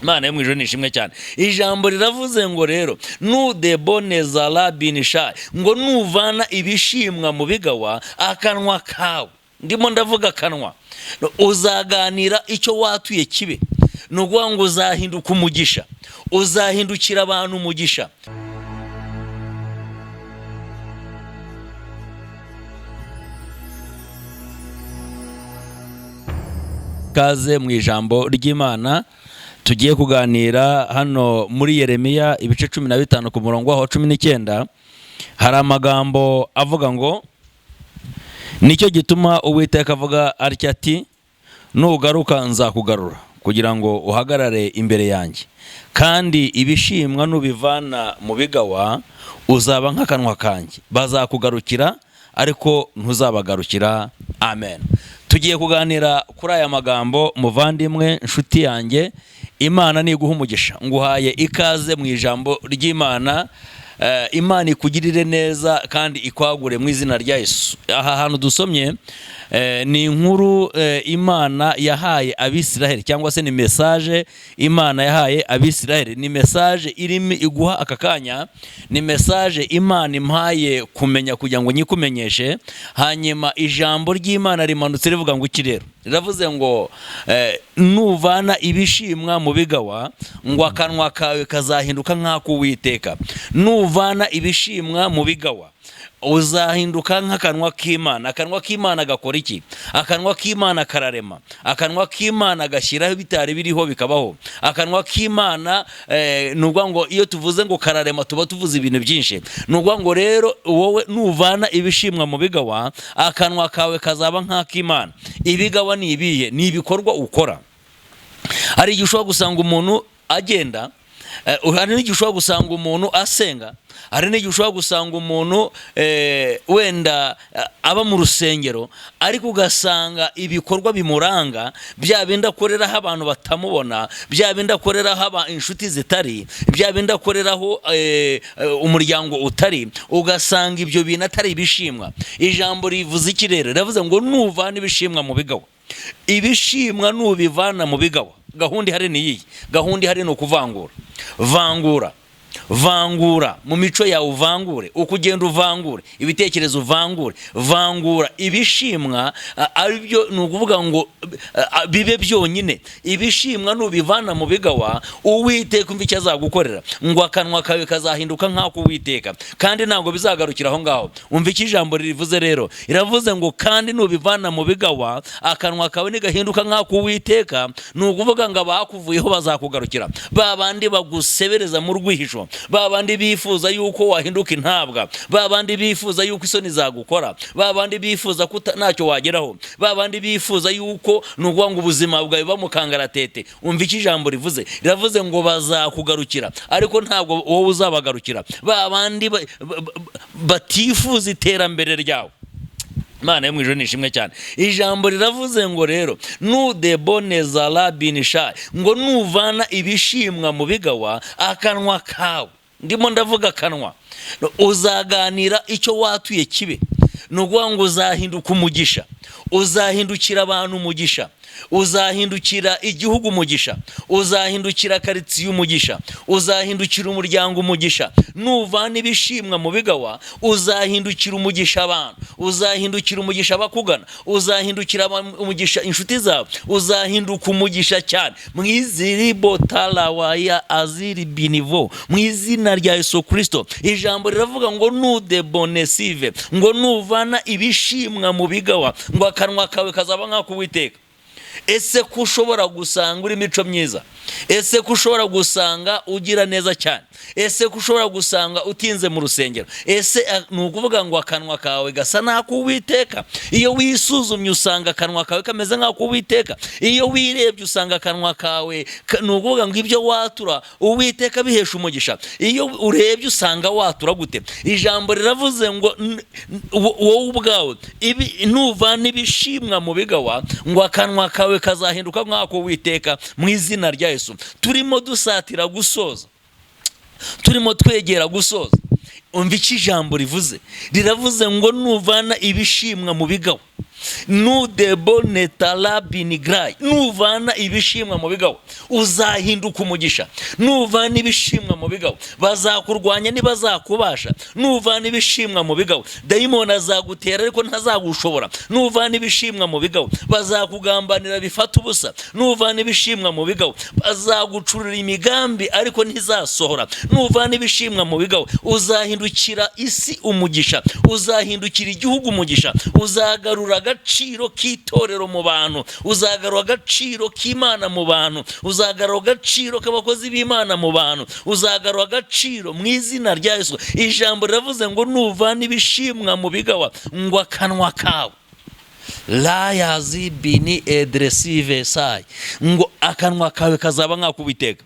Imana yo mu ijuru ni ishimwe cyane. Ijambo riravuze ngo rero nudeboneza rabinishai, ngo nuvana ibishimwa mu bigawa akanwa kawe, ndimo ndavuga akanwa, uzaganira icyo watuye kibe, ni ukuvuga ngo uzahinduka umugisha, uzahindukira abantu umugisha. Kaze mu ijambo ry'Imana tugiye kuganira hano muri Yeremiya ibice 15 ku murongo waho 19, hari amagambo avuga ngo nicyo gituma Uwiteka avuga atya ati nugaruka nzakugarura kugira ngo uhagarare imbere yanjye, kandi ibishimwa nubivana mu bigawa uzaba nk'akanwa kanjye, bazakugarukira ariko ntuzabagarukira. Amen. Tugiye kuganira kuri aya magambo muvandimwe, nshuti yanjye. Imana niguha umugisha, nguhaye ikaze mu ijambo ry'Imana. Imana ikugirire neza kandi ikwagure mu izina rya Yesu. Aha hantu dusomye ni inkuru Imana yahaye Abisiraheli, cyangwa se ni message Imana yahaye Abisiraheli. Ni message irimo iguha aka kanya, ni message Imana impaye kumenya kugira ngo nyikumenyeshe. Hanyuma ijambo ry'Imana rimanutse rivuga ngo iki rero? Riravuze ngo nuvana ibishimwa mu bigawa ngo akanwa kawe kazahinduka nk'ak'Uwiteka. Nuvana ibishimwa mu bigawa uzahinduka nk'akanwa k'Imana. Akanwa k'Imana gakora iki? Akanwa k'Imana kararema. Akanwa k'Imana gashyiraho ibitari biriho bikabaho. Akanwa k'Imana ni ukuvuga ngo iyo tuvuze ngo kararema tuba tuvuze ibintu byinshi. Ni ukuvuga ngo rero wowe nuvana ibishimwa mu bigawa akanwa kawe kazaba nk'ak'Imana. Ibigawa ni ibihe? Ni ibikorwa ukora. Hari igihe ushobora gusanga umuntu agenda, hari n'igihe ushobora gusanga umuntu asenga, hari n'igihe ushobora gusanga umuntu wenda aba mu rusengero, ariko ugasanga ibikorwa bimuranga bya bindi akoreraho abantu batamubona, bya bindi akoreraho inshuti zitari, bya bindi akoreraho umuryango utari, ugasanga ibyo bintu atari ibishimwa. Ijambo rivuze iki rero? Riravuze ngo nuvana ibishimwa mu bigawa, ibishimwa nubivana mu bigawa. Gahunda ihari ni iyi, gahunda ihari ni ukuvangura. Vangura, vangura mu mico yawe, uvangure uko ugenda, uvangure ibitekerezo, uvangure, vangura ibishimwa, aribyo ni ukuvuga ngo bibe byonyine. Ibishimwa nubivana mu bigawa Uwiteka umva icyo azagukorera, ngo akanwa kawe kazahinduka nk'ako Uwiteka, kandi ntabwo bizagarukira aho ngaho. Umva icyo ijambo rivuze rero, iravuze ngo kandi nubivana mu bigawa akanwa kawe nigahinduka nk'ako Uwiteka, ni ukuvuga ngo abakuvuyeho bazakugarukira, ba bandi bagusebereza mu rwihisho, ba bandi bifuza yuko wahinduka intabwa, ba bandi bifuza yuko isoni zagukora, ba bandi bifuza ko ntacyo wageraho, ba bandi bifuza yuko ni ukuvuga ngo ubuzima bwawe bamukangaratete. Umva icyo ijambo rivuze, riravuze ngo bazakugarukira ariko ntabwo wowe uzabagarukira. Ba bandi batifuza iterambere ryawe. Imana yo mu ijuru ni ishimwe cyane. Ijambo riravuze ngo rero nudeboneza rabinishai, ngo nuvana ibishimwa mu bigawa akanwa kawe, ndimo ndavuga akanwa, uzaganira icyo watuye kibe, ni ukuvuga ngo uzahinduka umugisha, uzahindukira abantu umugisha, uzahindukira igihugu umugisha, uzahindukira karitsiye umugisha, uzahindukira umuryango umugisha. Nuvana ibishimwa mu bigawa uzahindukira umugisha abantu, uzahindukira umugisha abakugana, uzahindukira umugisha inshuti zawe, uzahinduka umugisha cyane. Mwiziribo tarawaya aziri binivo, mu izina rya Yesu Kristo. Ijambo riravuga ngo nudebonesive, ngo nuvana ibishimwa mu bigawa ngo akanwa kawe kazaba nk'ak'Uwiteka. Ese ko ushobora gusanga uri imico myiza? Ese ko ushobora gusanga ugira neza cyane? Ese ko ushobora gusanga utinze mu rusengero? Ese ni ukuvuga ngo akanwa kawe gasa n'ak'Uwiteka? Iyo wisuzumye usanga akanwa kawe kameze nk'ak'Uwiteka. Iyo wirebye usanga akanwa kawe, ni ukuvuga ngo ibyo watura Uwiteka bihesha umugisha. Iyo urebye usanga watura gute? Ijambo riravuze ngo wowe ubwawe nuvana ibishimwa mu bigawa ngo akanwa kawe kazahinduka nk'ako Uwiteka mu izina rya Yesu. Turimo dusatira gusoza, turimo twegera gusoza. Umva icyo ijambo rivuze, riravuze ngo nuvana ibishimwa mu bigawa. Nudebonetala. Nuvana ibishimwa mu bigawa, uzahinduka umugisha. Nuvana ibishimwa mu bigawa, bazakurwanya ntibazakubasha. Nuvana ibishimwa mu bigawa, dayimoni azagutera ariko ntazagushobora. Nuvana ibishimwa mu bigawa, bazakugambanira bifata ubusa. Nuvana ibishimwa mu bigawa, bazagucurira imigambi ariko ntizasohora. Nuvana ibishimwa mu bigawa, uzahindukira isi umugisha, uzahindukira igihugu umugisha, uzagarura agaciro k'itorero mu bantu, uzagarura agaciro k'Imana mu bantu, uzagarura agaciro k'abakozi b'Imana mu bantu, uzagarura agaciro mu izina rya Yesu. Ijambo riravuze ngo nuvana ibishimwa mu bigawa, ngo akanwa kawe layazi bini edresive sayi, ngo akanwa kawe kazaba nk'ak'Uwiteka.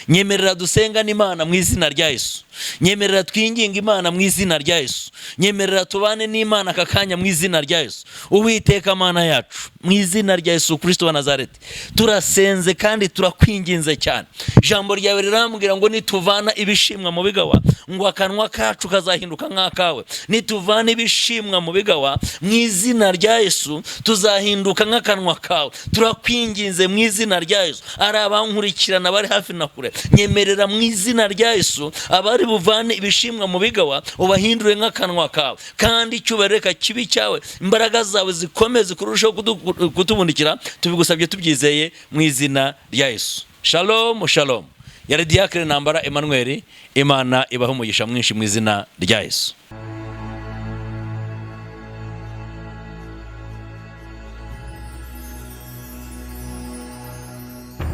Nyemerera dusenga n'Imana mu izina rya Yesu. Nyemerera twinginga Imana mu izina rya Yesu. Nyemerera tubane n'Imana aka kanya mu izina rya Yesu. Uwiteka Mana yacu, mu izina rya Yesu Kirisito wa Nazareti, turasenze kandi turakwinginze cyane. Ijambo ryawe rirambwira ngo nituvana ibishimwa mu bigawa, ngo akanwa kacu kazahinduka nk'akawe. Nituvana ibishimwa mu bigawa, mu izina rya Yesu, tuzahinduka nk'akanwa kawe. Turakwinginze mu izina rya Yesu. Ari abankurikirana bari hafi na kure, nyemerera mu izina rya Yesu, abari buvane ibishimwa mu bigawa ubahindure nk'akanwa kawe, kandi icyubahiro reka kibi cyawe, imbaraga zawe zikomeze kurushaho kutubundikira. Tubigusabye tubyizeye mu izina rya Yesu. Shalom, shalom. Yari Diacre Ntambara Emmanuel. Imana ibahe umugisha mwinshi mu izina rya Yesu.